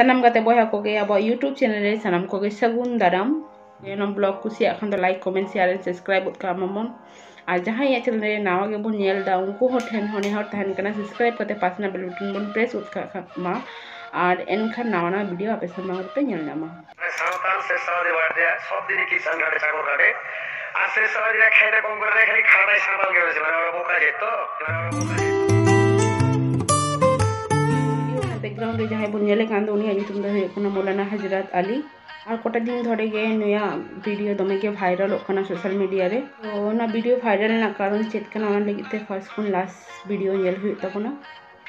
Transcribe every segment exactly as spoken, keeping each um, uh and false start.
ᱥᱟᱱᱟᱢ ᱜᱟᱛᱮ ᱵᱚᱭᱦᱟ ᱠᱚᱜᱮ ᱟᱵᱚᱣᱟᱜ YouTube channel ᱨᱮ ᱥᱟᱱᱟᱢ ᱠᱚᱜᱮ ᱥᱟᱹᱜᱩᱱ ᱫᱟᱨᱟᱢ᱾ ᱱᱚᱣᱟ vlog ᱠᱩᱥᱤᱭᱟᱜ ᱠᱷᱟᱱ ᱫᱚ like, comment, share and subscribe ᱜᱚᱫ ᱠᱟᱜ ᱢᱟᱵᱚᱱ᱾ ᱟᱨ ᱡᱟᱦᱟᱸᱭ ᱤᱧᱟᱹᱜ channel ᱨᱮ ᱱᱟᱣᱟ ᱜᱮᱵᱚᱱ ᱧᱮᱞ ᱮᱫᱟ, ᱩᱱᱠᱩ ᱦᱚᱸ ᱴᱷᱮᱱ ᱦᱚᱸ ᱱᱮᱦᱚᱨ ᱛᱟᱦᱮᱱ ᱠᱟᱱᱟ, subscribe ᱠᱟᱛᱮ ᱯᱟᱥᱱᱟ bell button ᱵᱚᱱ press ᱜᱚᱫ ᱠᱟᱜ ᱢᱟ᱾ ᱟᱨ ᱮᱱᱠᱷᱟᱱ ᱱᱟᱣᱟ ᱱᱟᱣᱟ video ᱟᱯᱮ ᱥᱟᱢᱟᱝ ᱨᱮᱯᱮ ᱧᱮᱞ ᱧᱟᱢᱟ᱾ ᱥᱟᱶᱛᱟᱞ ᱥᱮ ᱥᱟᱶᱫᱤ ᱵᱟᱲᱫᱮᱭᱟ ᱥᱚᱵ ᱫᱤᱱ ᱠᱤᱥᱟᱱ ᱜᱷᱟᱴᱮ ᱪᱟᱠᱚᱨ ᱜᱷᱟᱴᱮ ᱟᱨ ᱥᱮ ᱥᱟᱶᱫᱤ ᱨᱮ ᱠᱷᱮᱛ ᱠᱚᱢ ᱠᱚᱨᱮ ᱠᱷᱟᱹᱞᱤ ᱠᱷᱟᱲᱟᱭ ᱥᱟᱶᱛᱟᱞ ᱜᱮ ᱢᱮᱥᱮ ᱢᱟᱱᱮ ᱵᱚᱠᱟ ᱡᱮᱛᱚ᱾ Video ᱨᱮᱱᱟᱜ background ᱨᱮ ᱡᱟᱦᱟᱸᱭ ᱵᱚᱱ ᱧᱮᱞᱮ ᱠᱟᱱ ᱫᱚ, ᱩᱱᱤᱭᱟᱜ ᱧᱩᱛᱩᱢ ᱫᱚ ᱦᱩᱭᱩᱜ ᱠᱟᱱᱟ ᱢᱚᱞᱟᱱᱟ ᱦᱟᱡᱨᱟᱛ ᱟᱞᱤ᱾ ᱟᱨ ᱠᱚᱴᱟ ᱫᱤᱱ ᱫᱷᱚᱨᱮ ᱜᱮ ᱱᱩᱭᱟᱜ video ᱫᱚᱢᱮ ᱜᱮ viralᱚᱜ ᱠᱟᱱᱟ social media ᱨᱮ᱾ ᱛᱚ ᱚᱱᱟ video viral ᱨᱮᱱᱟᱜ ᱠᱟᱨᱚᱱ ᱪᱮᱫ ᱠᱟᱱᱟ, ᱚᱱᱟ ᱞᱟᱹᱜᱤᱫ ᱛᱮ first ᱠᱷᱚᱱ last video ᱧᱮᱞ ᱦᱩᱭᱩᱜ ᱛᱟᱵᱚᱱᱟ᱾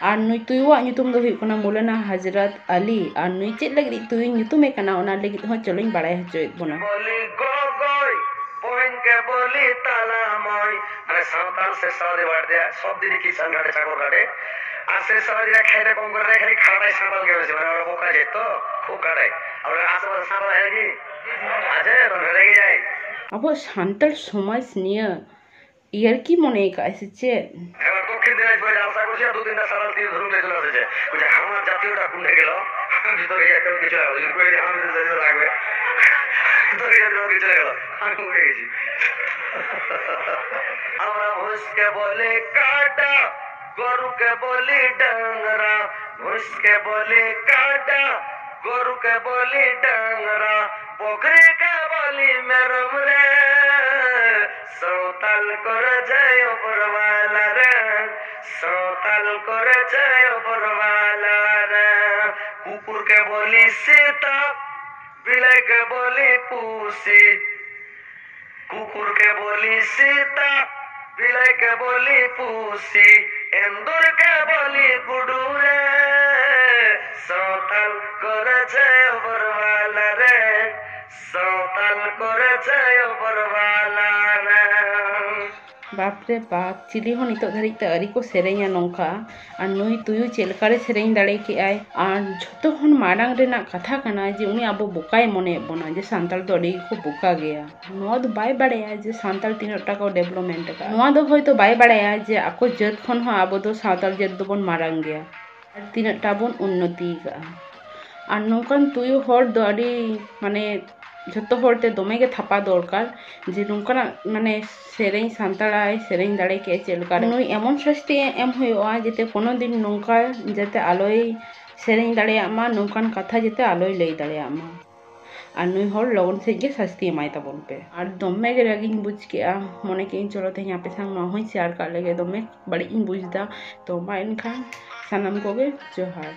ᱟᱨ ᱱᱩᱭ ᱛᱩᱭᱩᱣᱟᱜ ᱧᱩᱛᱩᱢ ᱫᱚ ᱦᱩᱭᱩᱜ ᱠᱟᱱᱟ ᱢᱚᱞᱟᱱᱟ ᱦᱟᱡᱨᱟᱛ ᱟᱞᱤ᱾ ᱟᱨ ᱱᱩᱭ ᱪᱮᱫ ᱞᱟᱹᱜᱤᱫ ᱛᱩᱭᱩᱧ ᱧᱩᱛᱩᱢᱮ ᱠᱟᱱᱟ, ᱚᱱᱟ ᱞᱟᱹᱜᱤᱫ ᱦᱚᱸ ᱪᱚᱞᱚᱧ ᱵᱟᱲᱟᱭ ᱦᱚᱪᱚᱭᱮᱫ ᱵᱚᱱᱟ᱾ ᱵᱚᱞᱤ ᱜᱚᱜᱚᱭ, ᱵᱚᱦᱤᱱ ᱜᱮ ᱵᱚᱞᱤ ᱛᱟᱞᱟ ᱢᱟᱹᱭ᱾ ᱢᱟᱱᱮ ᱥᱟᱶᱛᱟᱞ ᱥᱮ ᱥᱟᱶᱫᱤ ᱵᱟᱲᱫᱮᱭᱟ ᱥᱚᱵ ᱫᱤᱱ ᱠᱤᱥᱟᱱ ᱜᱷᱟᱴᱮ ᱪᱟᱠᱚᱨ ᱜᱷᱟᱴᱮ ᱟᱨ ᱥᱮ ᱥᱟᱶᱫᱤ ᱨᱮ ᱠᱷᱮᱛ ᱠᱚᱢ ᱠᱚᱨᱮ ᱠᱷᱟᱹᱞᱤ ᱠᱷᱟᱲᱟᱭ ᱥᱟᱶᱛᱟᱞ ᱜᱮ ᱢᱮᱥᱮ ᱢᱟᱱᱮ ᱵᱚᱠᱟ ᱡᱮᱛᱚ ᱠᱷᱩᱵ ᱠᱷᱟᱲᱟᱭ᱾ ᱟᱵᱚ ᱟᱥᱮ ᱯᱟᱥᱮ ᱥᱟᱶᱛᱟᱞ ᱦᱮᱸ ᱜᱮ ᱟᱪᱪᱷᱟ ᱛᱚ ᱱᱚᱰᱮ ᱜᱮ ᱡᱟᱭ᱾ ᱟᱵᱚ ᱥᱟᱱᱛᱟᱲ ᱥᱚᱢᱟᱡᱽ ᱱᱤᱭᱟᱹ ᱤᱭᱟᱨᱠᱤ ᱢᱚᱱᱮ ᱟᱠᱟᱫᱼᱟᱭ ᱥᱮ ᱪᱮᱫ? এবার দক্ষিণ দিনাজপুরে জালসা করছে, দু তিনটা সাঁওতাল তীর ধরুন চলে এসেছে। বলছে, "আমার জাতীয়টা কোন থেকে গেল?" ভিতরে গিয়ে একটা কিছু লাগলো, যদি করে দিই, আমার ভিতরে লাগবে। ভিতরে গিয়ে একটা কিছু লাগলো। আমি উঠে গেছি। আমরা ভুষকে বলি কাটা, গরুকে বলি ডাংরা, ভুষকে বলি কাটা, গরুকে বলি ডাংরা, বকরিকে বলি মেরম রে। সাঁওতাল করে যায় ওপরওয়ালা রে, সাঁওতাল করে যায় ওপরওয়ালা রে। কুকুরকে বলি সীতা, বিলাইকে বলি পুষি, কুকুরকে বলি সীতা, বিলাইকে বলি পুষি, এন্দুরকে বলি গুডু রে। সাঁওতাল করে যায় ওপরওয়ালা রে, সাঁওতাল করে যায় ওপরওয়ালা রে। ᱵᱟᱯ ᱨᱮ ᱵᱟᱯ, ᱪᱤᱞᱤ ᱦᱚᱸ ᱱᱤᱛᱚᱜ ᱫᱷᱟᱹᱨᱤᱡ ᱛᱮ ᱟᱹᱣᱨᱤ ᱠᱚ ᱥᱮᱨᱮᱧᱟ ᱱᱚᱝᱠᱟ᱾ ᱟᱨ ᱱᱩᱭ ᱛᱩᱭᱩ ᱪᱮᱫ ᱞᱮᱠᱟᱨᱮ ᱥᱮᱨᱮᱧ ᱫᱟᱲᱮ ᱠᱮᱜᱼᱟᱭ? ᱟᱨ ᱡᱷᱚᱛᱚ ᱠᱷᱚᱱ ᱢᱟᱨᱟᱝ ᱨᱮᱱᱟᱜ ᱠᱟᱛᱷᱟ ᱠᱟᱱᱟ ᱡᱮ ᱩᱱᱤ ᱟᱵᱚ ᱵᱚᱠᱟᱭ ᱢᱚᱱᱮᱭᱮᱫ ᱵᱚᱱᱟ, ᱡᱮ ᱥᱟᱱᱛᱟᱲ ᱫᱚ ᱟᱹᱰᱤ ᱜᱮᱠᱚ ᱵᱚᱠᱟ ᱜᱮᱭᱟ᱾ ᱱᱚᱣᱟ ᱫᱚ ᱵᱟᱭ ᱵᱟᱲᱟᱭᱟ ᱡᱮ ᱥᱟᱱᱛᱟᱲ ᱛᱤᱱᱟᱹᱜ ᱴᱟ ᱠᱚ development ᱟᱠᱟᱫᱼᱟ᱾ ᱱᱚᱣᱟ ᱫᱚ ᱦᱚᱭᱛᱳ ᱵᱟᱭ ᱵᱟᱲᱟᱭᱟ ᱡᱮ ᱟᱠᱚ ᱡᱟᱹᱛ ᱠᱷᱚᱱ ᱦᱚᱸ ᱟᱵᱚ ᱫᱚ ᱥᱟᱱᱛᱟᱲ ᱡᱟᱹᱛ ᱫᱚᱵᱚᱱ ᱢᱟᱨᱟᱝ ᱜᱮᱭᱟ ᱟᱨ ᱛᱤᱱᱟᱹᱜ ᱴᱟ ᱵᱚᱱ ᱩᱱᱱᱚᱛᱤ ᱟᱠᱟᱫᱼᱟ᱾ ᱟᱨ ᱱᱚᱝᱠᱟᱱ ᱛᱩᱭᱩ ᱦᱚᱲ ᱫᱚ ᱟᱹᱰᱤ, ᱢᱟᱱᱮ, ᱡᱷᱚᱛᱚ ᱦᱚᱲ ᱛᱮ ᱫᱚᱢᱮ ᱜᱮ ᱛᱷᱟᱯᱟ ᱫᱚᱨᱠᱟᱨ, ᱡᱮ ᱱᱚᱝᱠᱟᱱᱟᱜ, ᱢᱟᱱᱮ, ᱥᱮᱨᱮᱧ ᱥᱟᱱᱛᱟᱲᱟᱭ ᱥᱮᱨᱮᱧ ᱫᱟᱲᱮ ᱠᱮᱫ ᱪᱮᱫ ᱞᱮᱠᱟ ᱨᱮ᱾ ᱱᱩᱭ ᱮᱢᱚᱱ ᱥᱟᱹᱥᱛᱤ ᱮᱢ ᱦᱩᱭᱩᱜᱼᱟ ᱡᱟᱛᱮ ᱠᱳᱱᱳ ᱫᱤᱱ ᱱᱚᱝᱠᱟ ᱡᱟᱛᱮ ᱟᱞᱚᱭ ᱥᱮᱨᱮᱧ ᱫᱟᱲᱮᱭᱟᱜ ᱢᱟ, ᱱᱚᱝᱠᱟᱱ ᱠᱟᱛᱷᱟ ᱡᱟᱛᱮ ᱟᱞᱚᱭ ᱞᱟᱹᱭ ᱫᱟᱲᱮᱭᱟᱜ ᱢᱟ᱾ ᱟᱨ ᱱᱩᱭ ᱦᱚᱲ ᱞᱚᱜᱚᱱ ᱥᱮᱫ ᱜᱮ ᱥᱟᱹᱥᱛᱤ ᱮᱢᱟᱭ ᱛᱟᱵᱚᱱ ᱯᱮ᱾ ᱟᱨ ᱫᱚᱢᱮ ᱜᱮ ᱨᱟᱹᱜᱤᱧ ᱵᱩᱡᱽ ᱠᱮᱜᱼᱟ, ᱢᱚᱱᱮ ᱠᱮᱜᱼᱟᱹᱧ ᱪᱚᱞᱚ ᱛᱮᱦᱮᱧ ᱟᱯᱮ ᱥᱟᱶ ᱱᱚᱣᱟ ᱦᱚᱸᱧ ᱥᱮᱭᱟᱨ ᱠᱟᱜ ᱞᱮᱜᱮ, ᱫᱚᱢᱮ ᱵᱟᱹᱲᱤᱡ ᱤᱧ ᱵᱩᱡᱽ ᱮᱫᱟ᱾ ᱛᱚ ᱢᱟ ᱮᱱᱠᱷᱟᱱ ᱥᱟᱱᱟᱢ ᱠᱚᱜᱮ ᱡᱚᱦᱟᱨ᱾